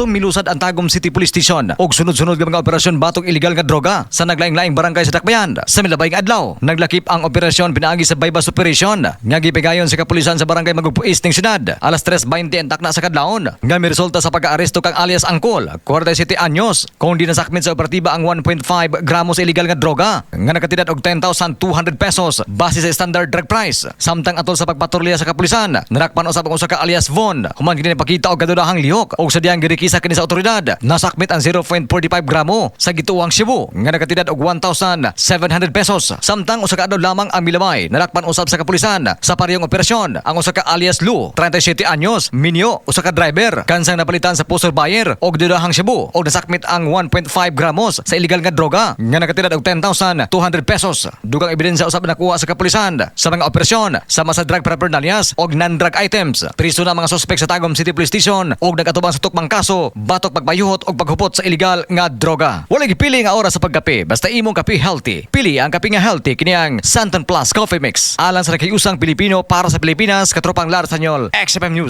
8, milusad ang Tagum City Police Station og sunod-sunod nga mga operasyon batok illegal nga droga sa naglaing-laing barangay sa Dakbayan. Sa milabay nga adlaw, naglakip ang operasyon pinaagi sa buy-bust operation nga gipigayon sa kapulisan sa barangay Magugpo East ning syudad. Alas 3:20 ang takna sa kadlawon nga miresulta sa pag-aaresto kang alias Angkol, 47 anyos, kung di nasakmit sa operatiba ang 1.5 gramos illegal nga droga nga nakatidad og 10,200 pesos base sa standard drug price. Samtang atol sa pagpatrolya sa kapulisan, narakpan usab ang usa ka alias Von human kini napakita og kadudahang lihok og sadyang girikisa kini sa otoridad. Nasakmit ang 0.45 gramo sa gituwang shabu nga nakatidad og 1,700 pesos. Samtang usa ka adlaw lamang ang milabay, narakpan usab sa kapulisan sa parehong operasyon ang usa ka alias Lu, 37 anyos, minyo, usa ka driver, kansang napalitan sa poseur buyer og dudahang shabu og nasakmit ang 1.5 gramos sa illegal nga droga nga nakatidad og 10,200 pesos. Dugang ebidensya usab nakuha sa kapulisan sa mga operasyon sama sa drug paraphernalias og non-drug items. Priso na ang mga suspek sa Tagum City Police Station og nagatubang sa tukmang kaso batok pagpayuhot og paghupot sa illegal nga droga. Wala gipili nga oras sa pagkape basta imong kape healthy. Pili ang kape nga healthy, kini ang Santan Plus Coffee Mix. Alang sa naghiusang Pilipino, para sa Pilipinas, katropang Lar Sanyol, XFM News.